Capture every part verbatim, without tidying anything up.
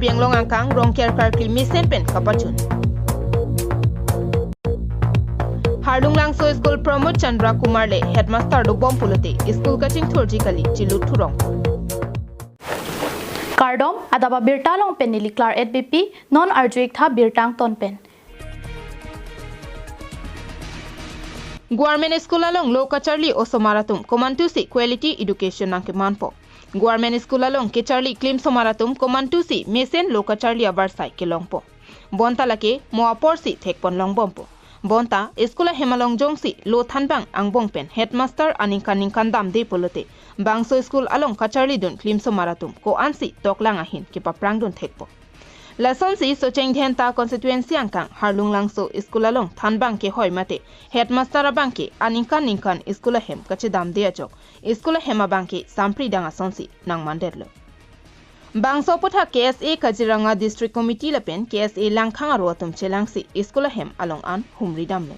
Karbi Anglong angkang Rongker karkli mesen pen kapachun. Harlung Langso School Pramod Chandra Kumar le headmaster dobom pulote school kachingthurji kali, chilut thurong. Kardom, adap abirta along pen neli Claret Beypi, non arju-ik tha birta angton pen. Government school along lo kacharli osomar atum komantusi quality education nangkemanpo. Government school along kecharli klimsomar atum komantusi mesen lo kacharli avarsai kelongpo. Bonta lake mo aporsi thekpon longbompo. Bonta school ahem along jongsi lo thanbang angbong pen headmaster aningkan ningkan damde pulote bangso school along kacharlidun klimsomar atum ko-ansi toklang ahin kepaprangdun thekpo. Lasonsi Socheng Dhenta constituency angkang Harlung Langso school along thanbang kehoi mate headmaster abangke aningkan ningkan school ahem kachedamde ajok school ahem abangke sampri dang asonsi nangmandetlo. Bangso aputhak K S A Kaziranga District Committee lapen K S A Langkhang aro atum chelangsi school ahem along an humri damlo.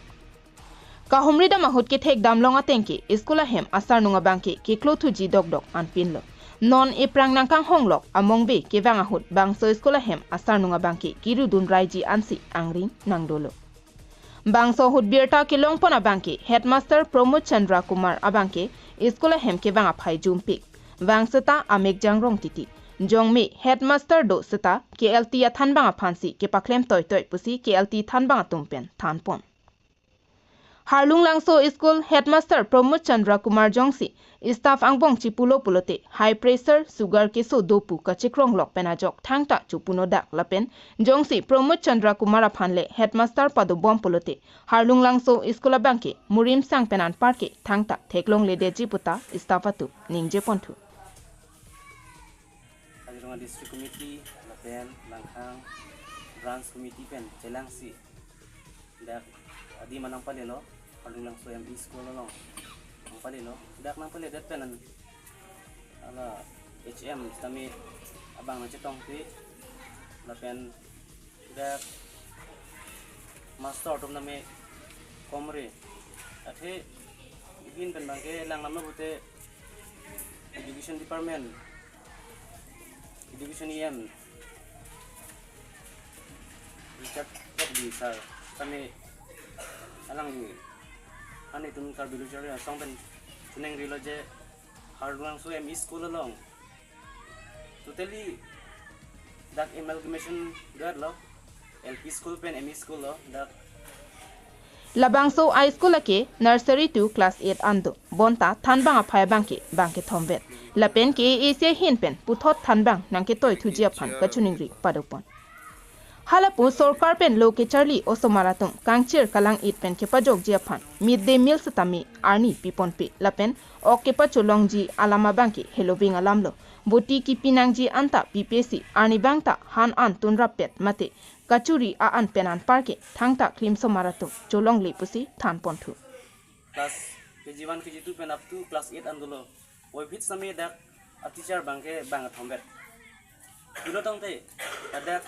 Kahumri dam ahut kethek damlong atengke school ahem asarnung abangke keklothuji dokdok anpinlo. Non ephrang nangkanghonglok among be kevang ahut bangso school ahem asarnung abangke kirudun raiji ansi angring nangdolo. Bangso ahut birta kelongpon abangke headmaster Pramod Chandra Kumar abangke school ahem kevang aphai jumpik. Vang seta amek jangrong titi. Jongme headmaster do seta K L T athanbang aphansi kepaklem toitoi pusi K L T thanbang atum pen thanpon. Harlung Langso School Headmaster Pramod Chandra Kumar jongsi staff angbong chipulo pulote high pressure, sugar keso dopu kachekronglok pen ajok thangta chupunodak lapen jongsi Pramod Chandra Kumar aphan le headmaster padobom pulote Harlung Langso School abangke murim sang pen anparke thangta theklongledetji puta staff atum ningjeponthu. Kaziranga District Committee lapen Langkhang Branch Committee pen chelangsi dak adim nangpalelo, Harlung Langso M E School along nangpalelo. Dak nangpaledet pen an hala H M sitame abang nangchetongte lapen dak master atum tame komre. Athe ahin pen abangke langdamlo pute Education Department, Education E M Richard Tokbi sir tame alangli an itum Karbi Lo Charli Asong pen chiningrilo je Harlung Langso M E School along totally dak amalgamation do-etlo, L P school pen M E school lo dak. Labangso a school ake nursery to class eight an do. Bonta thanbang aphai abangke bangkethom vet. Lapen K A A C ahin pen puthot thanbang nangketoithuji aphan kachiningri padopon. Halapu sorkar pen lo kecharli osomar atum kangchir kalang-it pen kepajokji aphan mid day meal sitame arni piponpe lapen ok kepacholongji alam abangke heloving alamlo. Boti kipi nangji anta pipesi arnivang ta han an tunrappet mate kachuri a-an pen anparke thangta klimsomar atum cholongle pusi thanponthu. Class K G one, K G two pen up to class eight an dolo. Boiphit sitame dak a teacher abangke bangkethom vet. Pulo tangte dak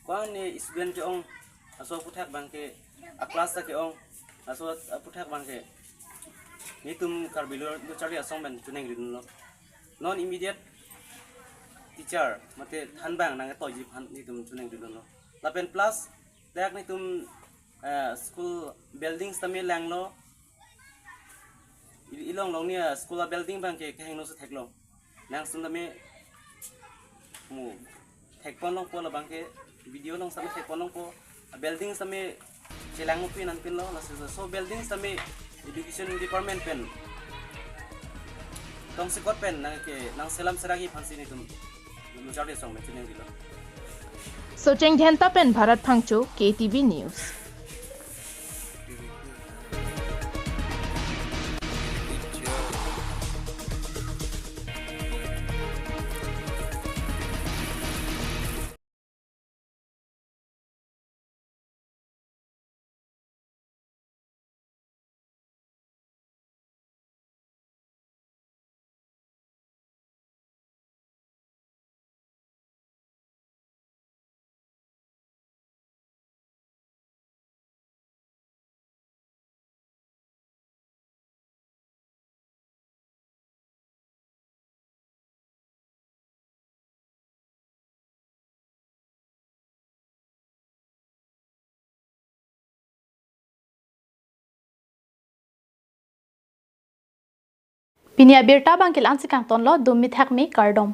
ko-an ne student ke-ong, laso aputhak abangke a class ta ke-ong, laso aputhak abangke netum Karbi Lo, Lo Charli Asong pen chiningridunlo. Non immediate teacher mate thanbang nangketoiji aphan netum chiningridunlo. Lapen plus dak netum eh, school building sitame langlo. I-, ilong along ni, eh, school abuilding abangke kehingno si theklong. Nang sitame mo thekponlongpo labangke video along sitame thekponlongpo. Abuilding sitame chelangpin anpinlo, laso, so building sitame Education Department pen tongsekot pen nangke nangselam seragi aphansi netum Lo Charli Asong pen chiningrilo. Socheng Dhenta pen Bharat Phangcho, K T V News. Pini abirta abang ke la-ansi kangtonlo, dumi thakmi, kardom.